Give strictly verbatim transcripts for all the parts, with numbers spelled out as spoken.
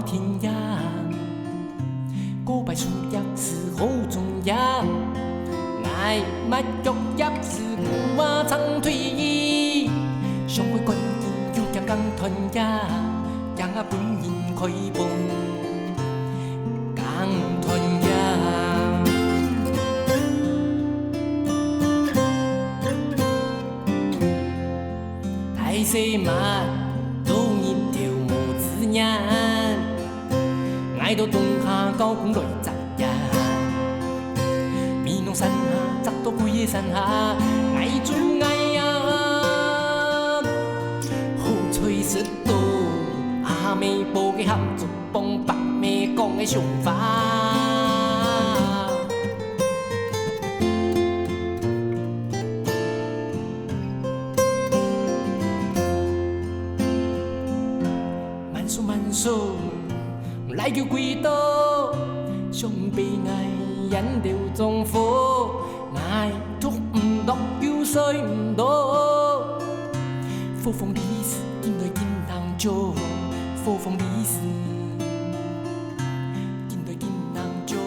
天涯，告白樹葉是好重要，𠊎抹腳葉是古話長腿兒，想愛趕緊就行江斷崖，行啊分人開門江斷崖。大細馬，到日頭無自然。 𠊎到冬下交工來摘呀，美濃山下摘到歸个山下，𠊎做𠊎呀。好彩食到阿姆煲个鹹竹幫，伯姆講个相話。 慢手慢手，來去歸到，想被𠊎引流中火，𠊎捉毋到又睡毋到。火鳳梨絲，緊來緊當做，火鳳梨絲，緊來緊當做。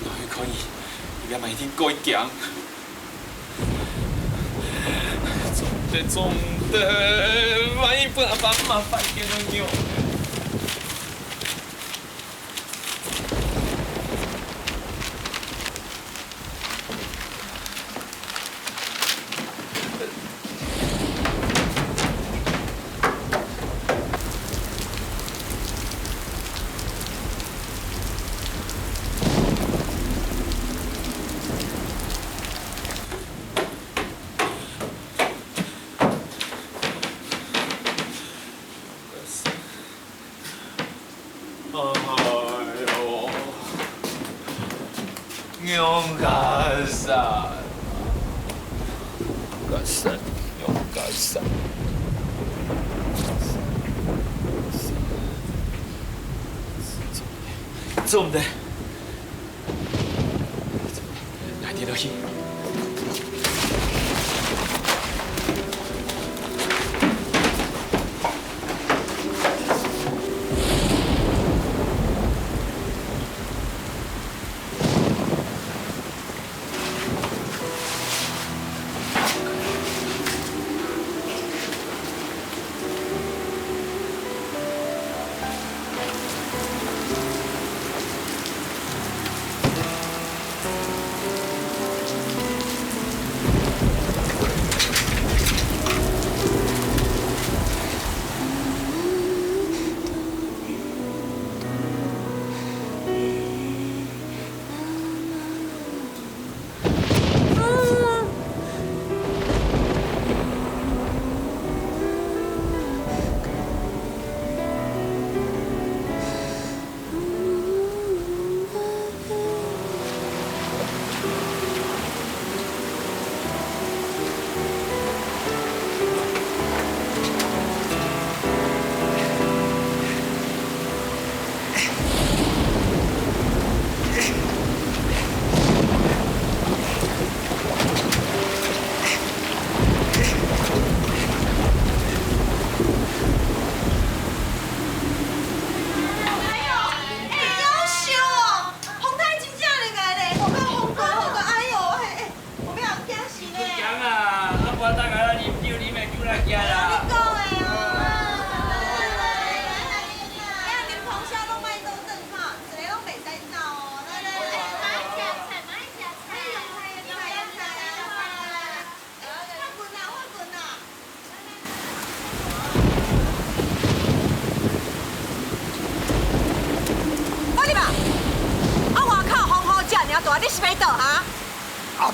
哪會可以？這麼一定過驚。做得，做得，萬一分阿爸阿姆發現了仰？ 哎喲，仰結煞？結煞，仰結煞？做毋得，做毋得。 𠊎跌落去。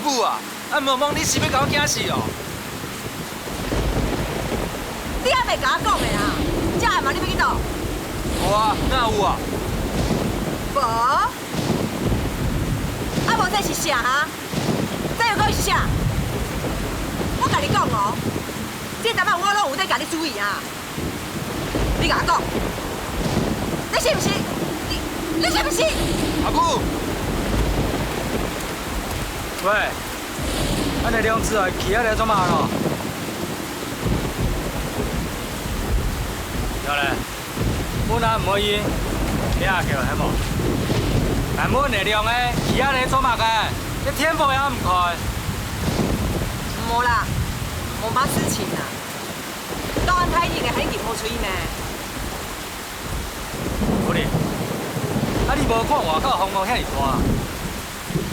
母啊，啊無望你是欲共我驚死哦？你猶未共我講的啊？遮暗暗你欲去佗？無啊，哪有啊？無？啊無這是啥哈？這又閣是啥？我共你講哦，這逐擺我攏有咧共你注意啊。 你共我講，你是毋是？你，你是毋是？阿母！喂，恁樣兩子哀企在這做麼个咯？了咧，阮阿毋愛應，你阿叫係無？但阮个兩个企在這做麼个？這電火也毋開。無啦，無麼事情啦。 到恁大日个，還緊好出去咩？福林，啊你無看外口風浪遐爾大？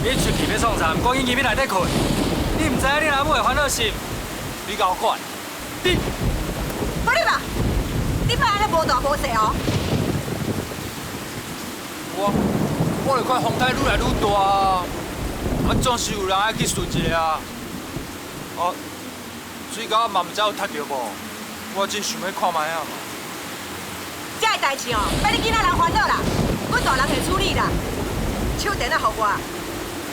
你出去欲創啥？毋過緊入去內底睏。你毋知影你阿母會煩惱心？你共我滾！你！福林啊，你莫恁樣無大無細哦！我，我就看風颱愈來愈大啊，啊總是有人愛去巡一下啊。哦， 水狗仔嘛毋知有踢著無，我真想欲看覓仔嘛。遮个代誌哦，莫你囡仔人煩惱啦，阮大人會處理啦。手電仔予我。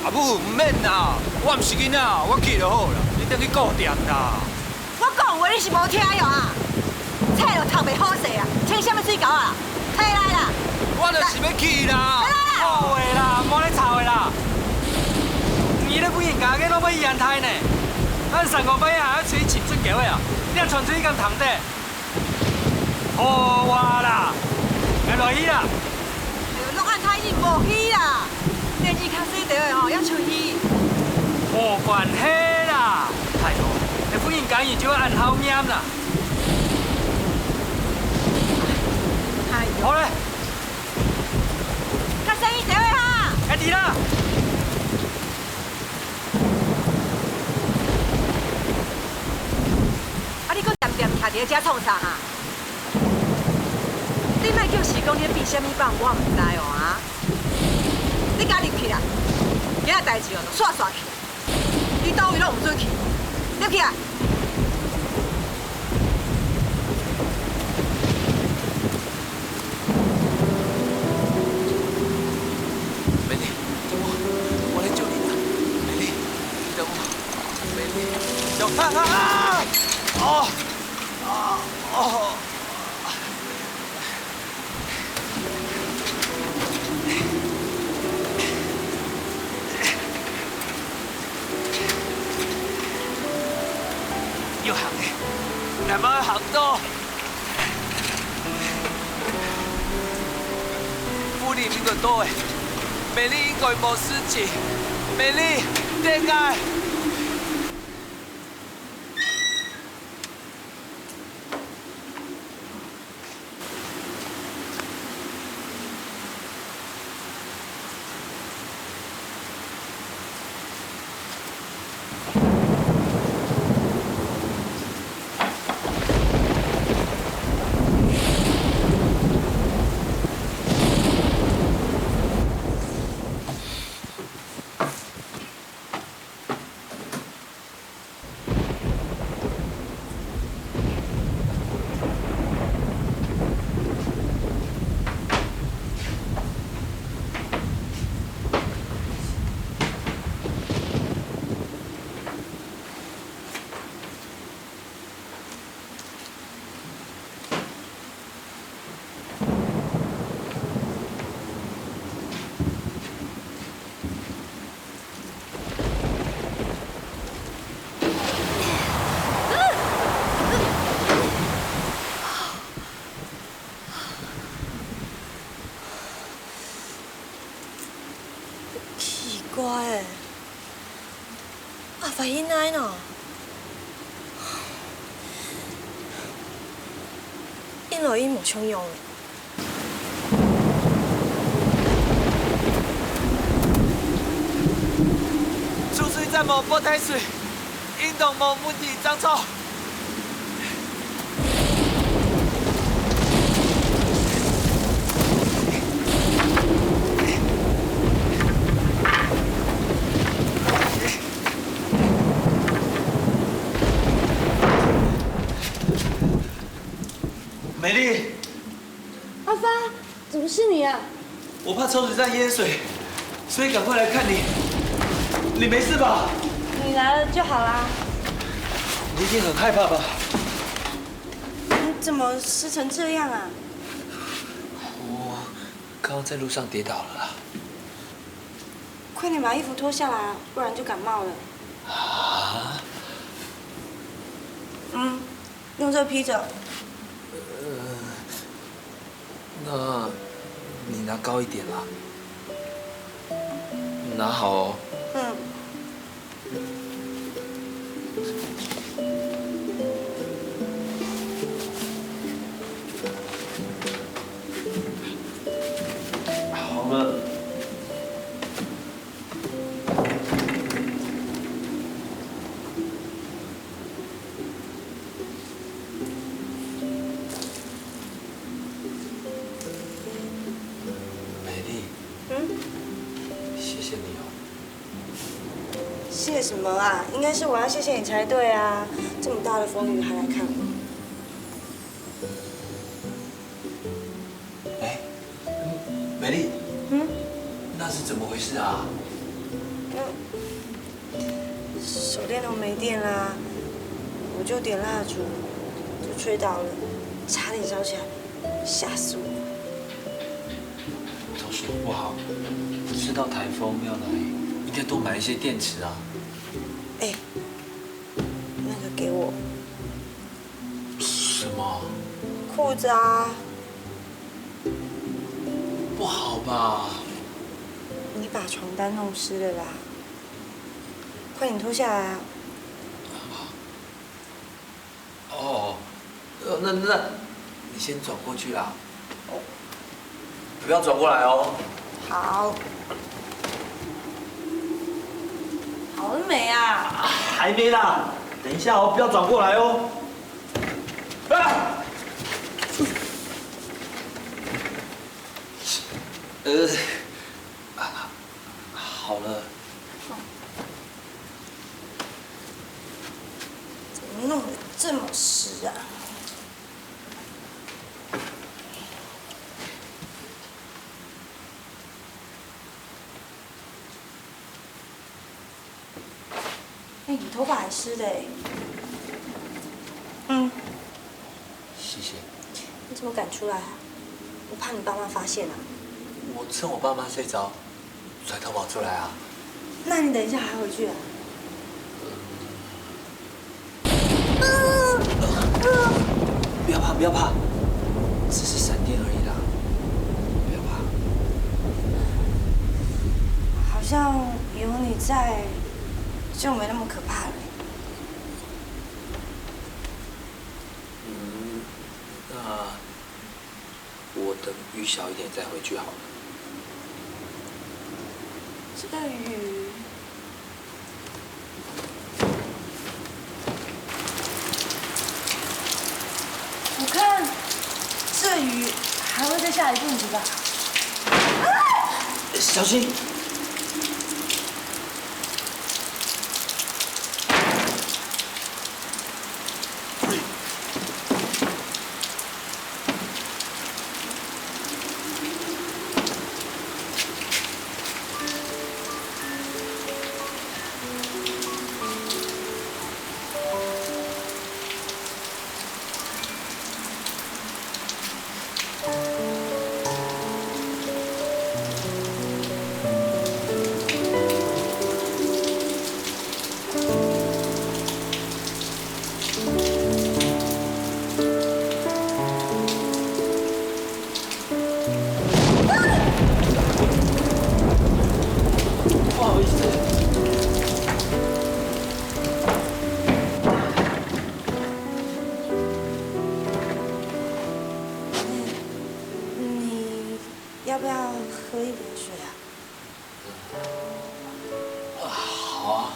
阿母，毋免啦，我毋是囡仔，我去就好啦，你轉去顧店啦。我講話你是無聽著啊？冊都讀袂好勢啊，穿啥物水狗仔啊？ 提來啦！我就是欲去啦！來啦！好个啦，莫咧吵个啦！你咧分人家个，攏欲伊安泰呢？咱三更半夜還愛出去尋準狗仔啊？你還傳出去敢通得？好啊啦！來，落去啦！哎喲，落恁大雨無去啦！ 年紀較細兜仔吼，愛出去。無關係啦，拜託，你分人家人就愛恁好命啦。哎喲，好咧，較細兜仔哈。快點啦！啊，你閣恬恬徛佇遮創啥哈？你莫叫時講你變啥物放，我毋知哦啊。 你家己去啦，今仔代誌哦，就煞煞去，你到位攏毋准去，入去啊！美麗，等我，我來救你啦！美麗，等我，美麗，等我，啊啊啊！哦，啊，哦。 有行个，慢慢行到。屋裡面个多欸，美麗應該無事情。美麗，等𠊎。 奇怪欸，阿發現哪呢？因為佢無重用。 出水站無報大水，應當無問題正著。美丽，阿发，怎么是你啊？我怕车子在淹水，所以赶快来看你。你没事吧？你来了就好啦。你一定很害怕吧？你怎么湿成这样啊？我刚刚在路上跌倒了啦。快点把衣服脱下来啊，不然就感冒了。啊？嗯，用这个披着。那你拿高一点啦。拿好哦。嗯。好了。美丽，嗯？谢谢你哦。谢什么啊？应该是我要谢谢你才对啊！这么大的风雨还来看我。哎，美丽，嗯？那是怎么回事啊？嗯，手电筒没电啦，我就点蜡烛，就吹倒了，差点烧起来，吓死我！都说不好，不知道台风要来，应该多买一些电池啊。哎，那个给我。什么？裤子啊。不好吧？你把床单弄湿了啦，快点脱下来啊！哦，呃，那那，你先转过去啦。哦，不要转过来哦。好。好了没啊？还没啦，等一下哦，不要转过来哦。啊！呃，啊，好了。怎么弄得这么湿啊？哎，你头发还湿的欸。嗯。谢谢。你怎么敢出来啊？我怕你爸妈发现啊。我趁我爸妈睡着，才偷跑出来啊。那你等一下还回去啊？不要怕，不要怕，只是闪电而已啦，不要怕。好像有你在，就没那么可怕了。嗯，那我等雨小一点再回去好了。这个雨，我看这雨还会再下一阵子吧。小心！不好意思。你要不要喝一点水啊？啊，好啊。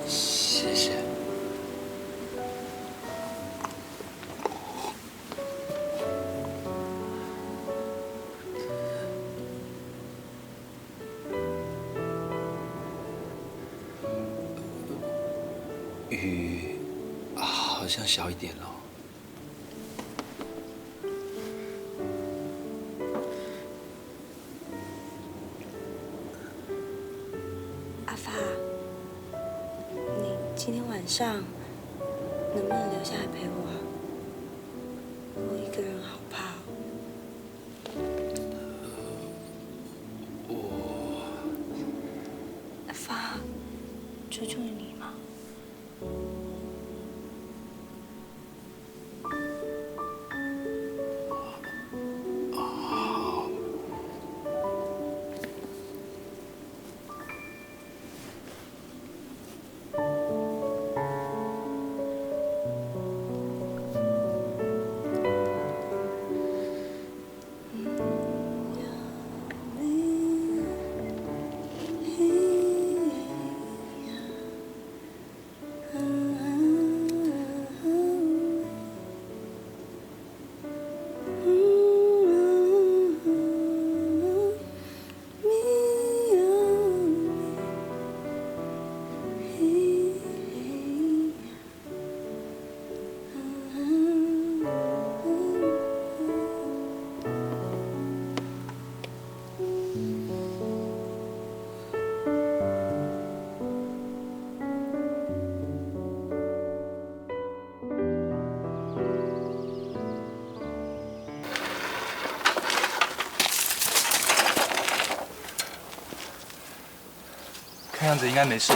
谢谢。像小一点咯。阿发，你今天晚上能不能留下来陪我啊？我一个人好怕哦。我……阿发，求求你嘛。 看样子应该没事。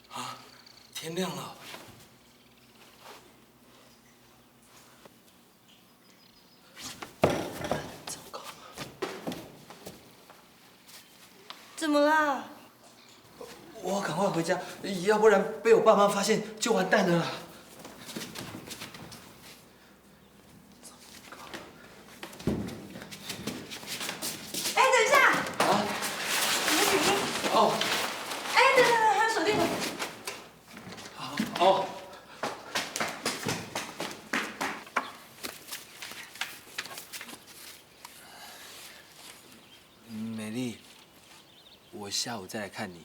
啊，天亮了。 怎么啦？我要赶快回家，要不然被我爸妈发现就完蛋了啦。哎，等一下！啊？你的笔。哦。哎，等等等，还有手电筒。 哦。美丽，我下午再来看你。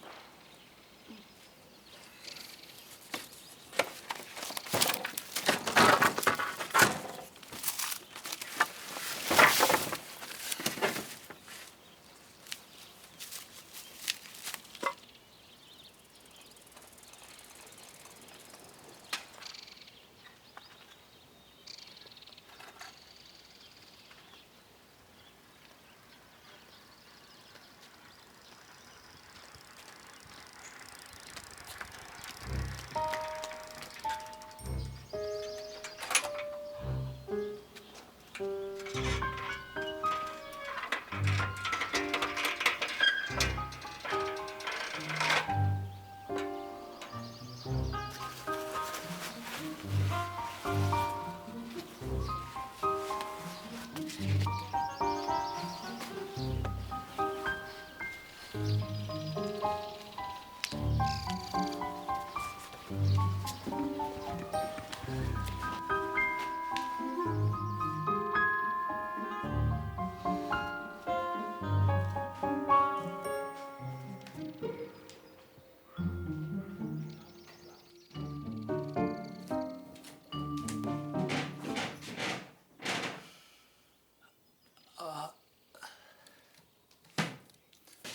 啊。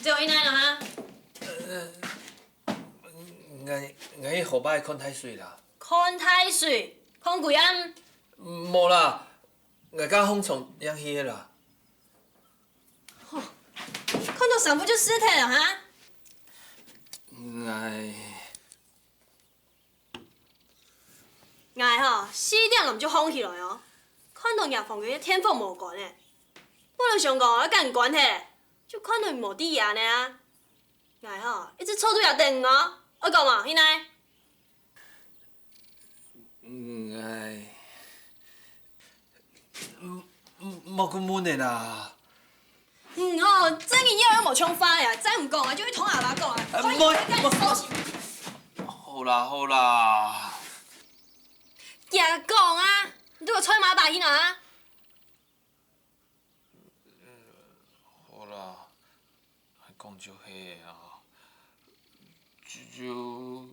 只有恁樣了哈？呃，𠊎，𠊎後擺看太水啦。看太水？看幾暗？無啦，𠊎甲風沖涼去个啦。吼，看到衫褲就濕忒了哈？𠊎 𠊎吼，四點鐘就䟘起來哦。看到若房間个電火無關呢，本來想講愛趕緊關忒，就看到你無在這呢啊。𠊎吼，一直坐在這等你哦，愛講無？你呢？嗯，哎，嗯，嗯，莫過問了啦。 嗯吼，正經以後又無像話了，再毋講啊，就去同阿爸講啊。哎，莫，莫，莫。好啦，好啦。遽講啊，你對我吹馬把戲呢啊？好啦，還講就係啊。 就，就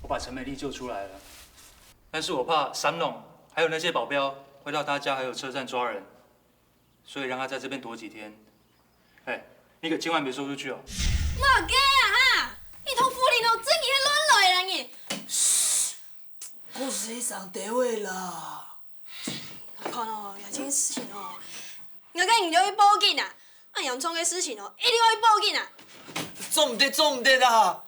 我把陳美麗救出來了，但是我怕三弄還有那些保鏢會到她家還有車站抓人，所以讓她在這邊躲幾天。哎，你可千萬別說出去哦。莫个啊哈！你同夫人哦，正經係亂來个人呢。故事上得位啦。 看哦，這件事情哦，𠊎个人就愛報警啊！恁嚴重个事情哦，一定愛報警啊！做毋得，做毋得啦！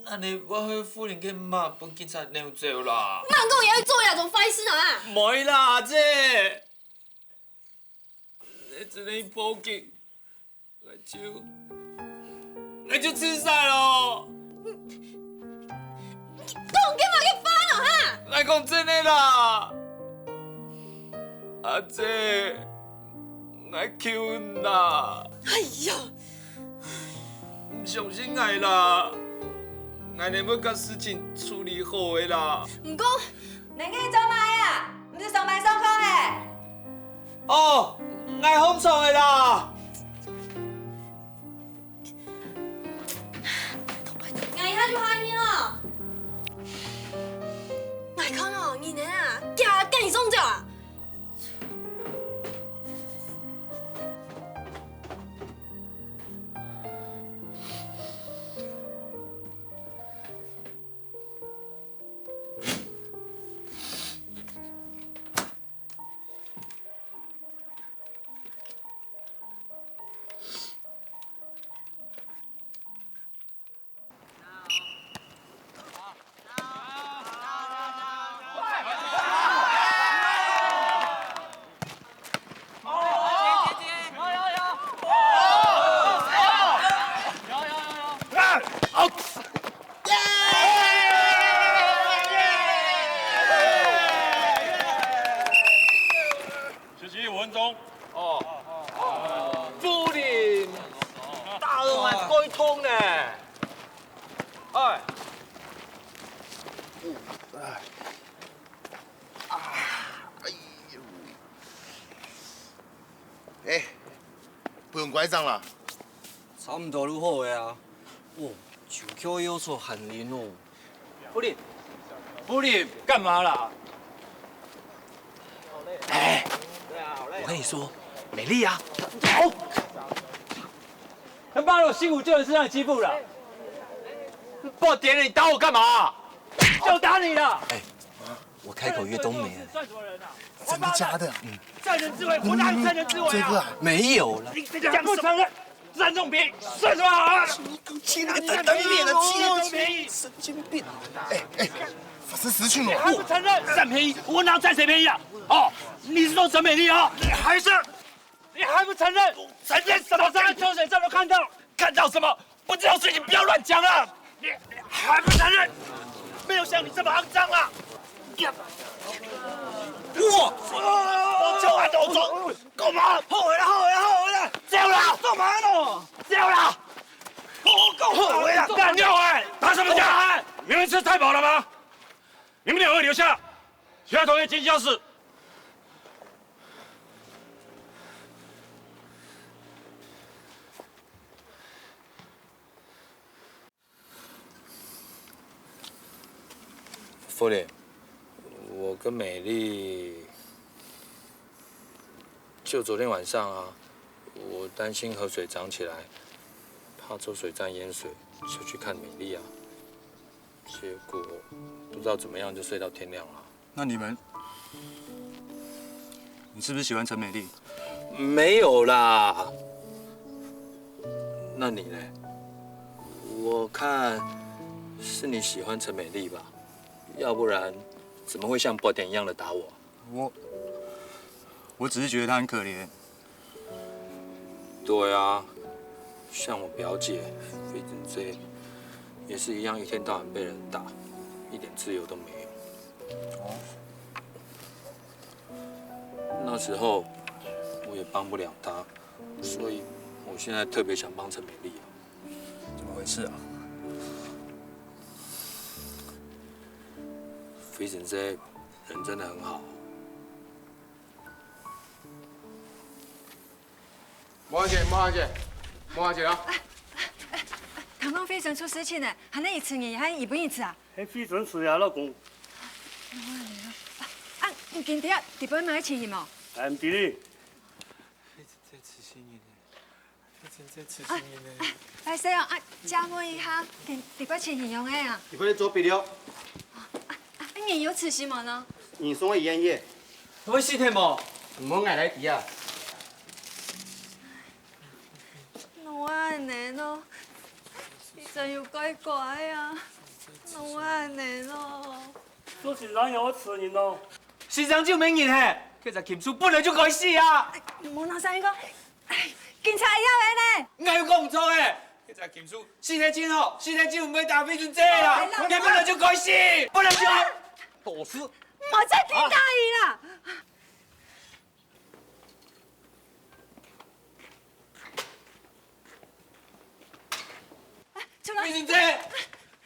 恁呢會害夫人个媽分警察扭走啦。莫講也愛做這種壞事啊！毋會啦，阿姊，你真个報警。 𠊎就，𠊎就自殺咯！講个麼个話呢哈？ 𠊎講真个啦，阿姊，𠊎求你啦！哎呀，你相信𠊎啦，𠊎定會將事情處理好个啦。毋過，你愛做麼个啊？毋係上班上課係？ 哦，𠊎䟘床个啦。 𠊎一下就喊你哦。𠊎看哦，你呢啊，驚驚你中招啊！休息五分钟。哦，夫人，打到𠊎背痛呢。哎，哎，不用拐杖了。差毋多就好个啊。哦，就叫有所寒冷哦。不灵，不灵，干嘛啦？哎，我跟你说，美丽啊，哦，他妈的，我辛苦救人是让你欺负了。不点你打我干嘛？就打你了。哎，我开口约冬梅了。算什么人啊？真的假的？嗯，占人之危，不当占人之危啊！没有了。你讲不承认，占这种便宜，算什么好啊？你给我吃那个等等面的，吃这种便宜，神经病！哎哎，法师死去了。还不承认？占便宜，我哪占谁便宜啊？哦，你是说陈美丽啊？你还是，你还不承认？承认什么？上秋水站都看到，看到什么？不知道事情不要乱讲啊！你你还不承认？没有像你这么肮脏啊！我，我就按动作，干嘛？后悔了，后悔了，后悔了！走了，干嘛呢？走了！我够后悔了！干掉哎！打什么架？你们吃太饱了吗？你们两位留下，其他同学进教室。 夫人，我跟美丽就昨天晚上啊，我担心河水涨起来，怕抽水站淹水，就去看美丽啊。结果不知道怎么样就睡到天亮了。那你们，你是不是喜欢陈美丽？没有啦。那你呢？我看是你喜欢陈美丽吧，要不然怎么会像八点一样的打我？我，我只是觉得他很可怜。对啊，像我表姐菲珍姐，也是一样，一天到晚被人打，一点自由都没有。哦，那时候我也帮不了她，所以我现在特别想帮陈美丽啊。怎么回事啊？菲珍姐人真的很好。莫客气，莫客气，莫客气啊！聽講菲珍出事情呢，還係佢自己，還係佢本人出啊？係菲珍出啊，老公。啊，你今日在背買个情形無？哎，毋知哩。這這痴線人呢，這這痴線人呢。歹勢哦，啊，借問一下，今日个情形仰仔啊？你快點做筆了，啊，人有出事無呢？你送我醫院去。會死忒無？毋好𠊎來知啊。哪會恁呢哦？你真有怪怪啊！哪會恁呢哦？做先生有好處人哦。先生就免人嘿，這隻禽獸本來就該死啊！你莫拿聲講，哎，警察也要來呢。𠊎有講毋著嘿，這隻禽獸死忒真好，死忒就毋會打菲珍姐啦。佢本來就該死，本來就。老師，莫再聽佢啦！出來！菲珍姐，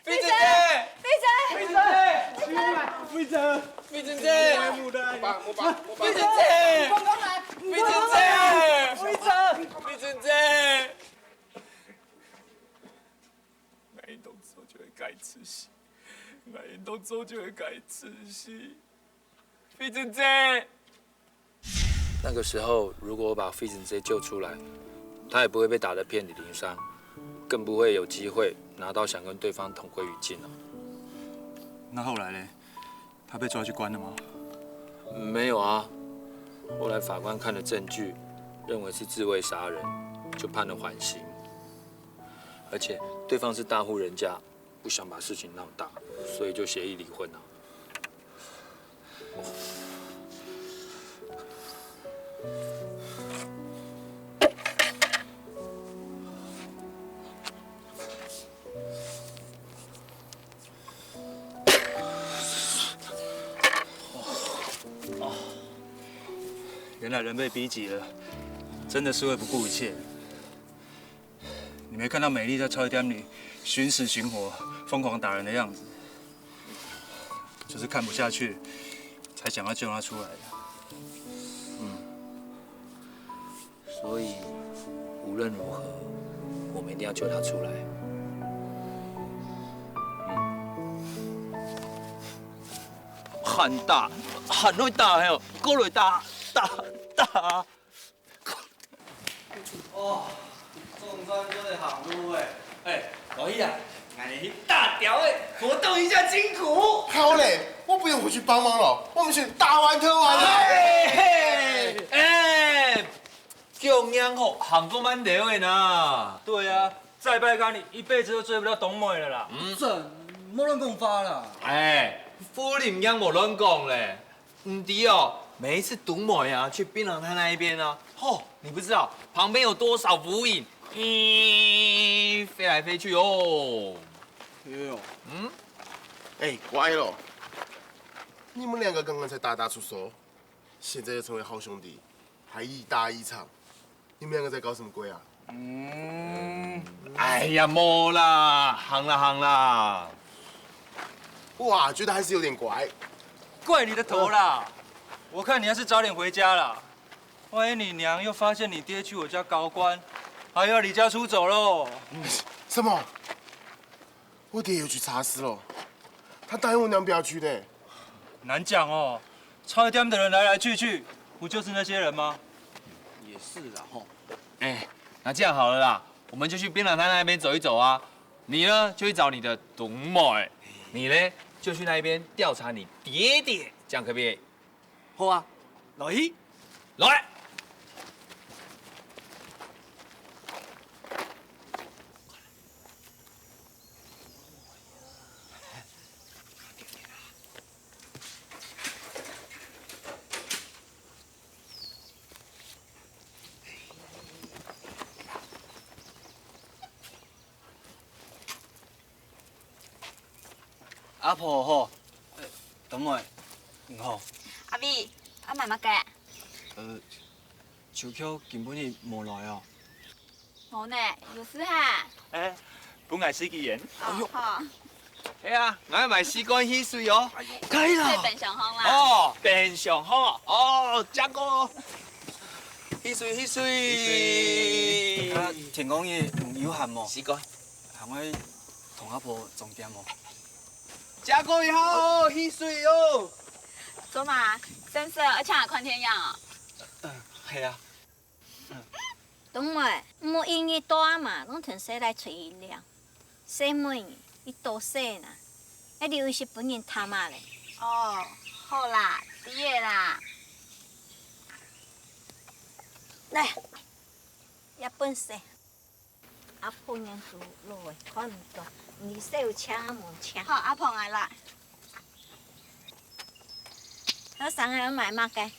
菲珍姐，菲珍，菲珍姐，菲珍，菲珍姐，我把我把我把菲珍姐，菲珍姐，菲珍，菲珍姐。𠊎應當早就會該出世，𠊎應當早就會該出世。 菲珍姐。那个时候，如果我把菲珍姐救出来，她也不会被打得遍体鳞伤，更不会有机会拿刀想跟对方同归于尽了。那后来呢？他被抓去关了吗？没有啊，后来法官看了证据，认为是自卫杀人，就判了缓刑。而且对方是大户人家，不想把事情闹大，所以就协议离婚了。 原来人被逼急了，真的是会不顾一切。你没看到美丽在超市店里寻死寻活、疯狂打人的样子，就是看不下去，才想要救她出来的。所以无论如何，我们一定要救她出来。喊打，喊落打，还有过来打，打，打。哦，总算做得行路诶。哎，老易啊，俺去打掉哎，活动一下筋骨。好嘞，我不用回去帮忙了，我们去大玩特玩了。哎，哎，够硬吼，行过蛮流的呢。对啊，再拜看你一辈子都追不到董美了啦。真，莫乱讲话啦。哎，夫人仰无乱讲咧。毋知哦，每一次董美啊去槟榔摊那一边啊，吼，你不知道旁边有多少浮影，咦，飞来飞去哦。哎呦，嗯，哎，乖咯，你们两个刚刚才打打出手，现在又成为好兄弟，还一搭一唱，你们两个在搞什么鬼啊？嗯，哎呀，没啦，行啦行啦。哇，觉得还是有点怪。怪你的头啦！我看你还是早点回家啦。万一你娘又发现你爹去我家搞官，还要离家出走喽。什么？我爹又去茶室了？他答应我娘不要去的。难讲哦，超市店的人来来去去，不就是那些人吗？也是啦吼。哎，那这样好了啦，我们就去槟榔摊那边走一走啊。你呢，就去找你的董美，你呢，就去那一边调查你爹爹，这样可不可以？好啊，来去。来。阿婆好，呃，東妹，你好。阿偉，愛買麼个？呃，秋秋今晡日無來哦。無呢，有事哈？哎，分𠊎試支煙。哦，好。係啊，𠊎買四罐汽水哦。可以了。在冰箱項啦。哦，冰箱項哦。哦，加个。汽水，汽水。啊，天光日你有閒無？四罐。 喊𠊎同阿婆裝點哦。加个一下哦，汽水哦。做麼？先生愛請𠊎看電影哦？嗯，係啊。東妹，毋好一日到暗嘛，攏同細倈吹飲料。細妹，你多細哪，愛留一息分人探下咧。哦，好啦，知了啦。來，這本書。 阿婆眼珠落个，看毋到，你手請啊無請。好，阿婆，𠊎來。後生个愛買麼个？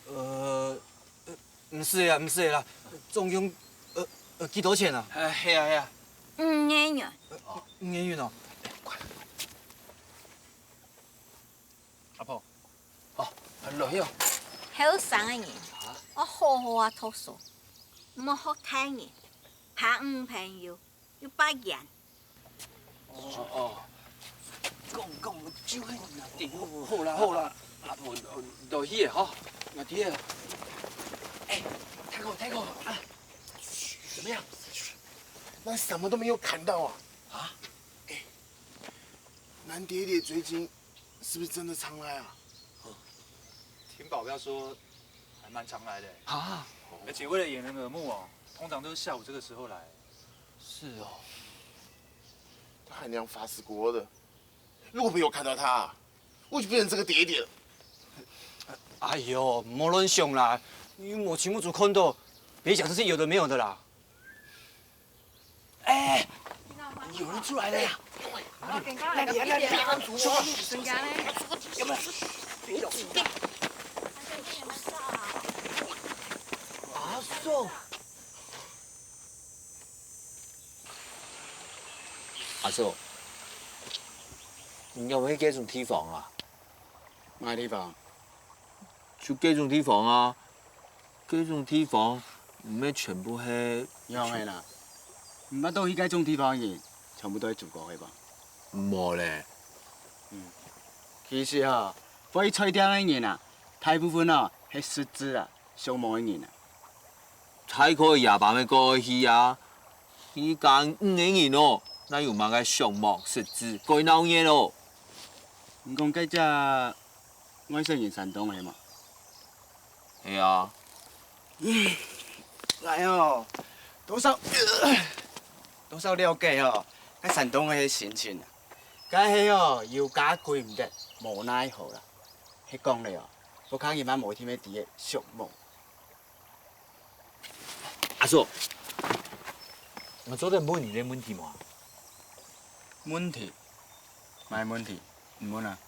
呃，呃，毋使啦，毋使啦，總共，呃，呃，幾多錢啊？哎，係啊，係啊。五個銀。呃，五個銀哦。阿婆。哦，來去哦。後生个人，愛好好啊讀書，毋好學大人， 怕女朋友又怕煙。哦，哦。講，講，就係你啊。好啦，好啦，阿婆，落去吼，落去。哎，大哥，大哥，啊，怎麼樣？那什麼都沒有砍到啊？啊？哎，南爹爹最近是不是真的常來啊？聽保鏢說，還蠻常來的。啊？而且為了掩人耳目哦，通常都是下午這個時候來。是哦。他還娘罰死過的，如果沒有看到他，我就變成這個爹爹了。哎喲，莫亂想啦，你無親目珠看到，別講這些有的沒有的啦。 哎，有人出來了呀！那裡啊，那裡啊，那裡啊！有沒有？阿叔，阿叔，你有沒有去該種地方啊？麼个地方？ 就該種地方啊，該種地方毋係全部係。仰般啊？毋捌到去該種地方个人，全部都係祖國个吧？無咧。嗯，其實吼，會去菜店个人啊，大部分哦係識字啊、相貌个人啊。大概夜班个過去啊，去該五個人哦，哪有麼个相貌、識字，過鬧熱哦。你講該隻 外省人山東个嘛？係啊。哎喲，多少，多少了解哦，該山東个心情啊。該係哦，油價貴毋得，無奈何啦。係講咧哦，屋下人嘛無天天知个畜牧。 阿叔，𠊎做得問你一個問題無？問題？麼个問題？你問啊。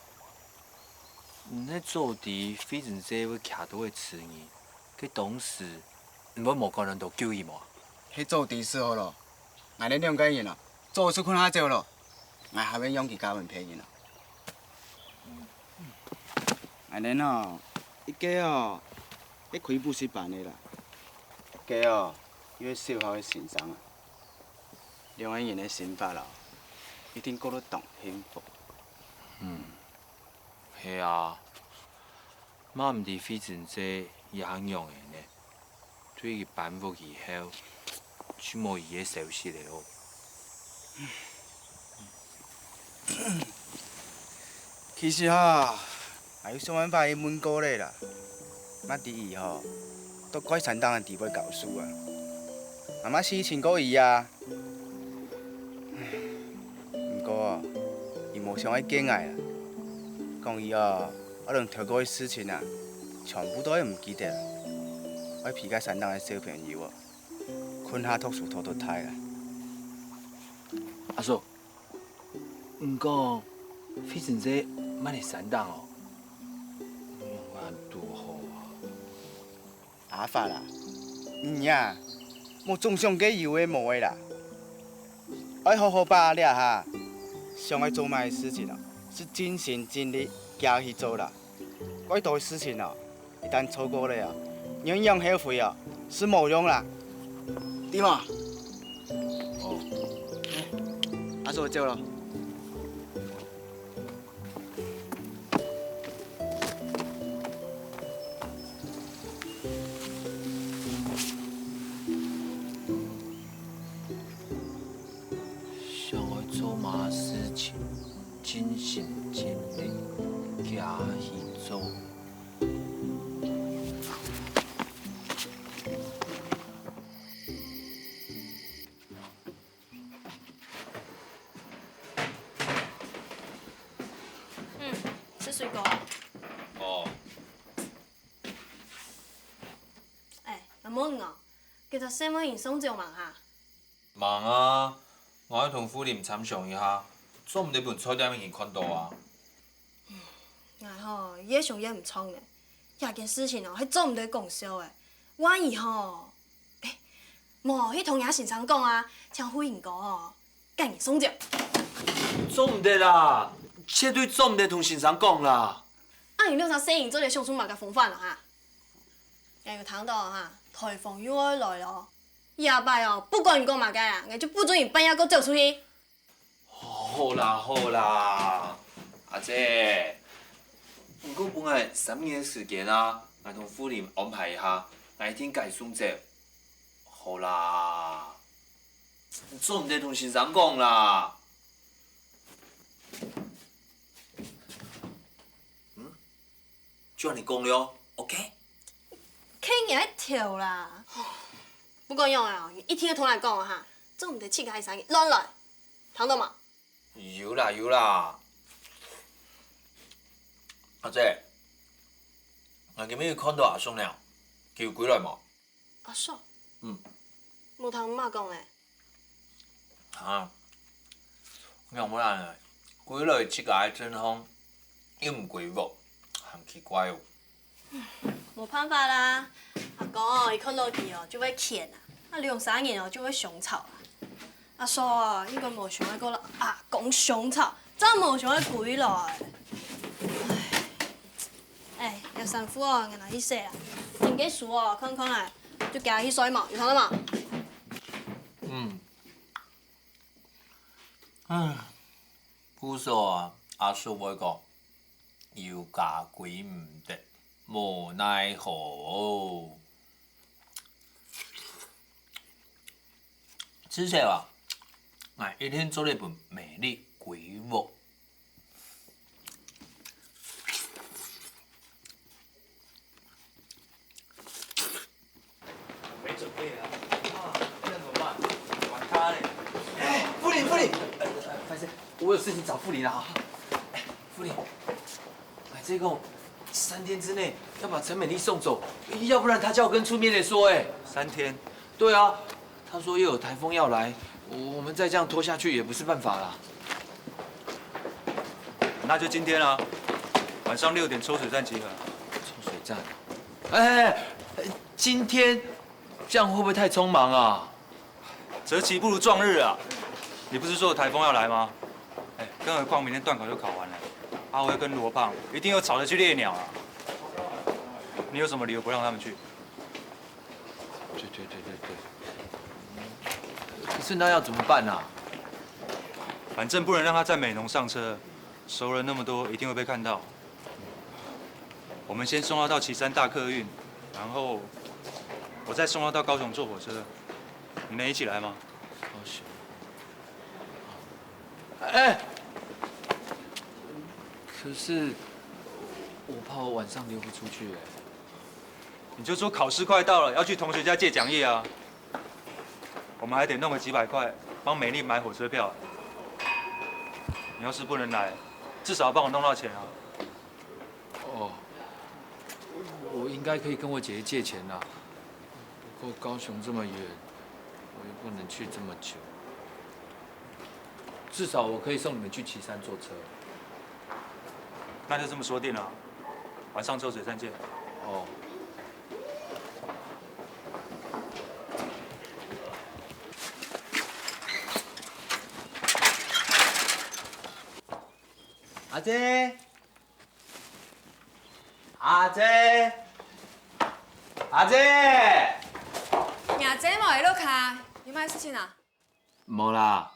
你係早知惠珍姐會徛到个痴人，該當時你會無趕緊到救佢無？係早知就好咯。𠊎等兩個人啊，早就睏下走咯。𠊎還會讓佢嫁分別人啊。 恁呢哦，一個哦，係開補習班个啦，一個哦，又係小學个先生啊。兩個人个生活哦，一定過到當幸福。嗯，係啊，嘛毋知惠珍姐也仰仔呢。 對佢搬屋以後，就無佢个消息了哦。其實哈，𠊎有想辦法去問過咧啦，嘛知佢吼，在該山頂个地方教書啊，𠊎嘛試尋過佢啊。毋過，佢無想愛見𠊎啦，講佢哦，愛等頭過个事情啊，全部都會毋記得，愛陪該山頂个小朋友哦。 睏下讀書讀到大啊。阿叔，你講惠珍姐乜在山頂哦？仰恁堵好啊？阿發啊，你啊，莫總想該有个無个啦。愛好好把握這下，想愛做麼个事情哦，係盡心盡力摎佢做啦。蓋多个事情哦，一旦錯過了哦，你仰後悔哦，係無用啦。對嘛？哦，阿叔走了。 想愛做麼个事情，盡心盡力摎佢做。 嗯，係水果。哦。哎，阿文哦，今朝細妹人送酒吂哈？吂啊，𠊎愛同富林參詳一下，做毋得分菜店个人看著啊。𠊎吼，越想越毋著呢，這件事情哦，係做毋得講笑个。萬一吼，哎，無去同若先生講啊，請富林哥哦， 趕緊送走。做毋得啦，絕對做毋得同先生講啦。啊，你兩儕細人做得想出麼个方法了哈？𠊎有聽著哈，颱風又愛來了。這擺哦，不管你講麼个啦，𠊎就不准你半夜過走出去。好啦好啦，阿姊，你過分𠊎三日个時間啊，𠊎同富林安排一下，𠊎一定趕送走。好啦。 做毋得同先生講啦。嗯？就恁樣講了，OK？看你愛跳啦！不管仰仔哦，你一定愛同𠊎講哈，做毋得自家一儕亂來，聽著無？有啦有啦，阿姊，𠊎今晡日看著阿叔了，佢有歸來無？ 阿叔。嗯。無聽姆媽講咧。啊，仰會恁呢？歸來自家个陣項，又毋歸屋，還奇怪哦。無辦法啦，阿公哦，一看著佢哦，就會譴啊，啊兩儕人哦，就會相吵啊。阿叔啊，應該無想愛過摎阿公相吵，正無想愛歸來。唉。 哎，這衫褲哦，𠊎拿去洗啊。你个書哦，看看啊，就摎佢去睡無，有聽著無？嗯。唉，故所啊，阿叔會講，有家歸毋得，無奈何哦。至少啊，𠊎一定做得分美麗歸屋。 我沒準備啊。啊，這樣怎麼辦？管他嘞。哎，富林，富林，呃，呃，抱歉，我有事情找富林啊。哎，富林，哎，這個三天之內要把陳美麗送走，要不然她叫我跟出面的說，哎。三天？對啊，她說又有颱風要來，我們再這樣拖下去也不是辦法啦。那就今天啊，晚上六點抽水站集合。抽水站？ 哎，今天這樣會不會太匆忙啊？擇期不如撞日啊！你不是說有颱風要來嗎？哎，更何況明天段考就考完了，阿輝跟羅胖一定又吵著去獵鳥啊！你有什麼理由不讓他們去？對對對對對。可是那要怎麼辦啊？反正不能讓他載美濃上車，熟人那麼多，一定會被看到。 我們先送他到旗山搭客運，然後我再送他到高雄坐火車。你能一起來嗎？高雄？哎，可是我怕我晚上溜不出去哎。你就說考試快到了，要去同學家借講義啊。我們還得弄個幾百塊，幫美麗買火車票。你要是不能來，至少要幫我弄到錢啊。 哦，我應該可以跟我姐姐借錢啦。不過高雄這麼遠，我又不能去這麼久。至少我可以送你們去旗山坐車。那就這麼說定了，晚上抽水站見。哦。阿姊，阿姊，阿姊！你阿姊無在屋下，有麼个事情啊？無啦。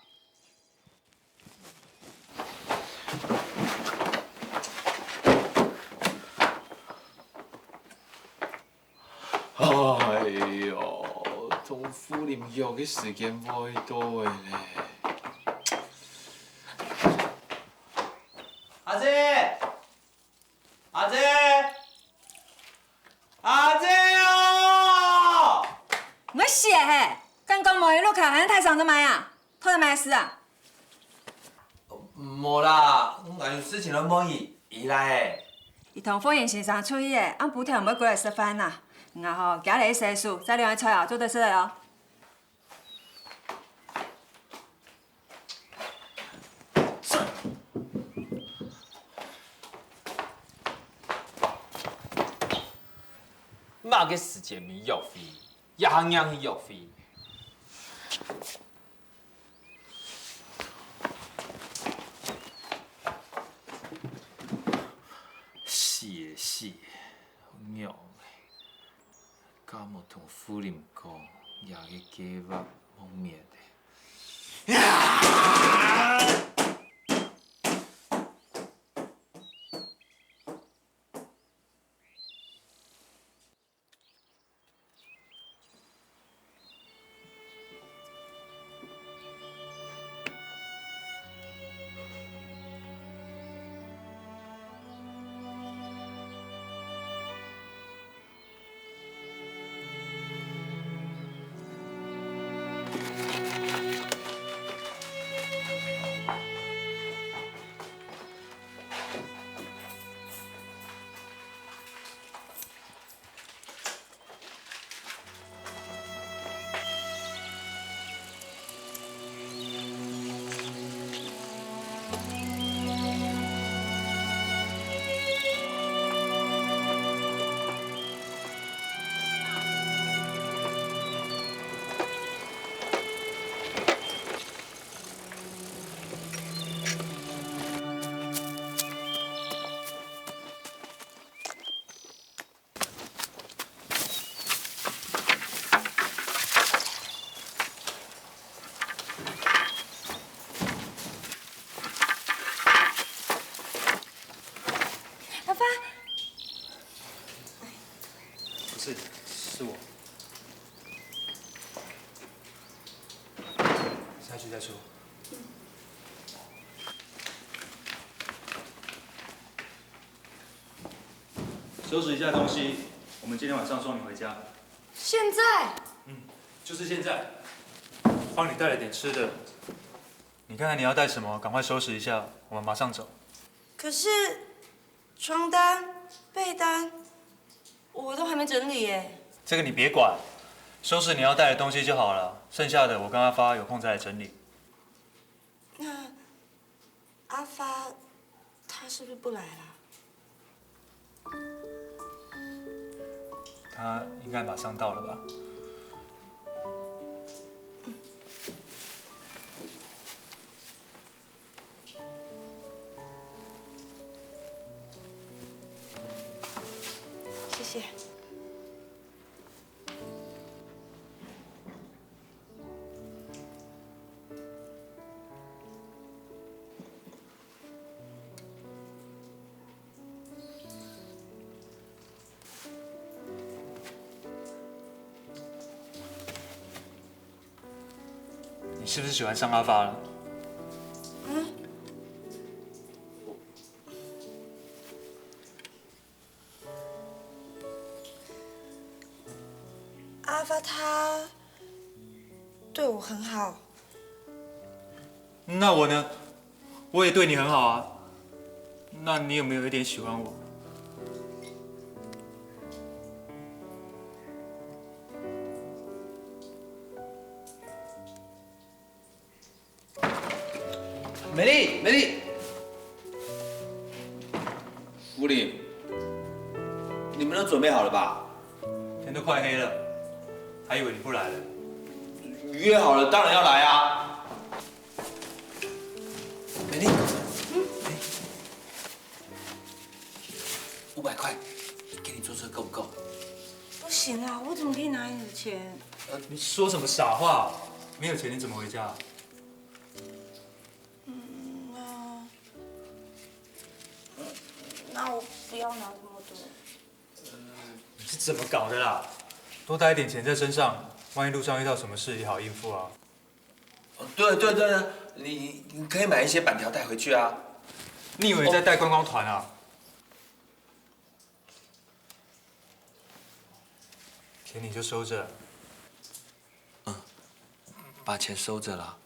哎喲，同富林約个時間會到了咧。阿姊，阿姊，阿姊哦！你會死係？敢講無在屋下，還大聲做麼个啊？ 發生麼个事啊？無啦，𠊎有事情愛問你，你來欸。佢同傅林先生出去欸，暗晡天毋會歸來食飯啊。你啊吼，遽來洗手，再留下菜啊，做得食了哦。麼个時節愛約會，也還愛約會。 死死，仰會敢無同富林講，這个計畫莫滅咧？阿發，不是，是我。下去再說。 收拾一下東西，我們今天晚上送你回家。現在？嗯，就是現在。幫你帶了點吃的，你看看你要帶什麼，趕快收拾一下，我們馬上走。可是床單、被單，我都還沒整理耶。這個你別管，收拾你要帶的東西就好了，剩下的我跟阿發有空再來整理。那 阿發他是不是不來了？他應該馬上到了吧？謝謝。 你是不是喜歡上阿發了？嗯？阿發他對我很好。那我呢？我也對你很好啊。那你有沒有一點喜歡我？ 美麗，美麗。富林，你們都準備好了吧？天都快黑了，還以為你不來了。約好了，當然要來啊。美麗，哎，百块，给你坐车够不够？不行啊，我怎么可以拿你的钱？你说什么傻话？没有钱你怎么回家？嗯，那，嗯，那我不要拿这么多。你是怎么搞的啦？多带一点钱在身上，万一路上遇到什么事也好应付啊。对对对，你你可以买一些粄条带回去啊。你以为在带观光团啊？钱你就收着。嗯，把钱收着了。